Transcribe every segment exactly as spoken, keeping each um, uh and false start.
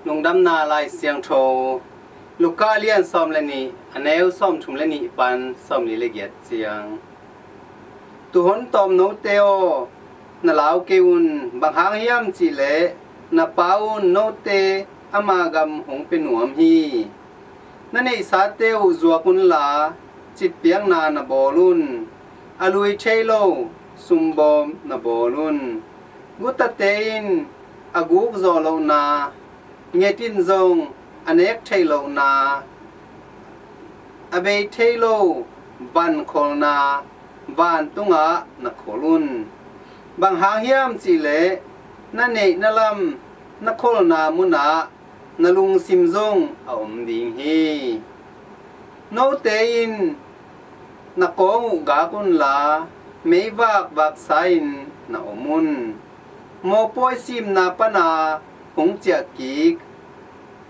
Lungdamna Lai Siangtho, Luka lian sawm le nih, a neu sawmthum le nih pan sawmli le giat ciang. Tuhon tawm note aw, na lau kei un, bang hang hiam cihleh na Pa un note ama gam hong pia nuam hi. Na neihsate uh zuak unla, citpiakna na bawl un. A lui thei lo sumbawm na bawl un. Gutate in a guk zawh lohna, nget in zong a nek theih lohna, a bei thei lo van kholna vantungah na khol un. Bang hang hiam cihleh na neih na lam na kholna munah na lungsim zong a om ding hi. Note in na kawng uh gak unla, meivak vaksa in na om un. Mawpawi simna pana hong ciahkik,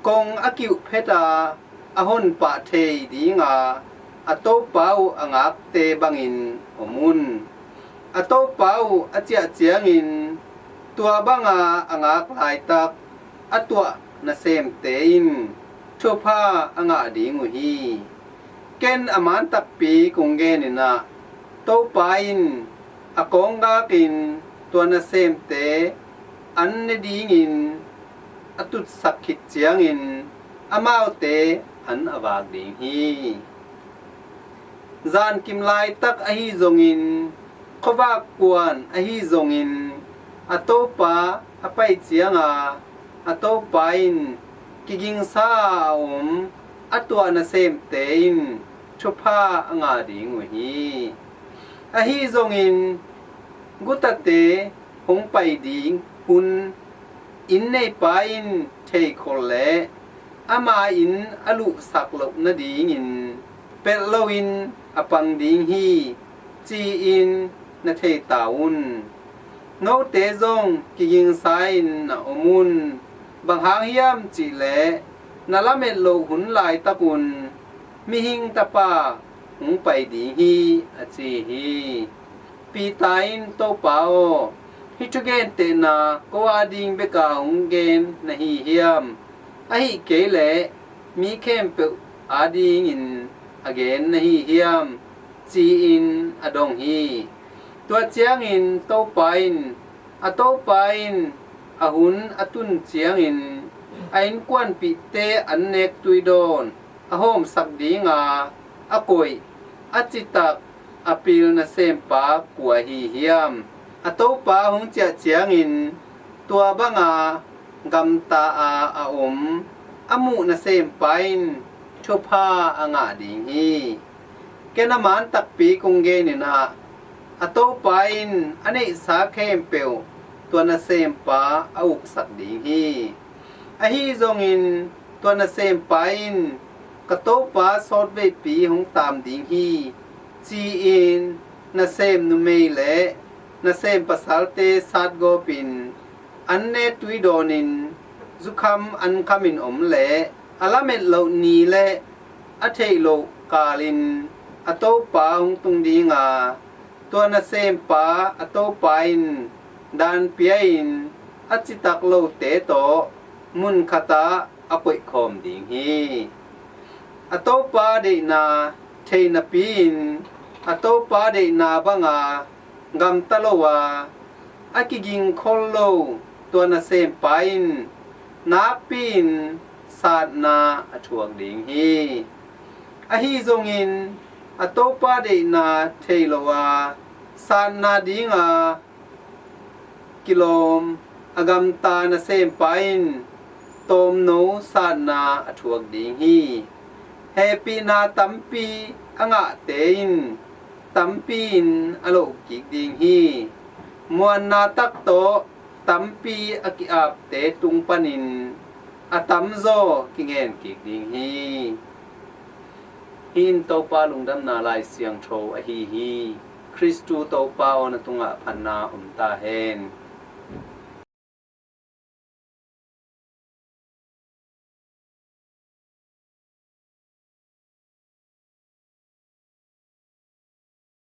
kong a kiuh pheta a honpah thei dinga a topa uh a ngakte bangin om un. A topa uh a ciah ciangin tua banga a ngak laitak a tuah nasemte in thupha a ngah ding uh hi. Ken a man takpi kong genin ah, Topa in a kawng gakin tua nasemte an ne dingin a tutsak khit ciangin amaute an a vak ding hi. Zankim laitak ahi zongin, khuavak kuan ahi zongin, a topa a pai cianga a topa in kigingsa a om a tuah nasemte in thupha a ngah ding uh hi. Ahi zongin gutate hong pai ding hun inn neipa in theikhol leh ama inn a luhsak loh nadingin pelh loin a pang ding hi, ci-in na thei ta un. Note zong kigingsa in na om un. Bang hang hiam cihleh na lamet loh hun laitakun Mihing Tapa hong pai ding hi, a ci hi. Peter in, Topa aw, hih thugentehna ko ading beka hong gen na hi hiam? Ahih kei leh mi khempeuh adingin a gen na hi hiam? Ci-in a dong hi. Tua ciangin Topa in, a topa in a hun a tun ciangin a innkuanpihte an nek tuidawn a hawmsak dinga a koih, a citak, a pil nasempa kua hi hiam? A topa hong ciah ciangin tua banga gamta a a om a muh nasempa in thupha a ngah ding hi. Ken a man takpi kong genin ah, a topa in a neihsa khempeuh tua nasempa a uksak ding hi. Ahi zongin tua nasempa in, ka topa sawtveipi hong taam ding hi, ci-in nasem numei le nasem pasalte satgawpin an ne tuidawnin zukham an khamin om leh a lamet loh ni le a theih loh kalin a topa hong tung dinga, tua nasempa a topa in dan pia-in a citak lote tawh mun khatah a koihkhawm ding hi. A topa deihna thei napi-in a topa deihna banga gamta lo a, a kigingkhol lo tua nasempa in nakpi-in satna a thuak ding hi. Ahi zongin a topa deihna thei lo a, satna dinga kilawm a gamta nasempa in tawmno satna a thuak ding hi. Hehpihna tampi a ngahte in tampi-in a lohkik ding hi. Muanna tak tawh tampi a ki-apte tung panin a tamzaw kingen kik ding hi. Hih in Topa Lungdamna Lai Siangtho ahi hi. Khristu Topa aw, na tungah phatna om ta hen.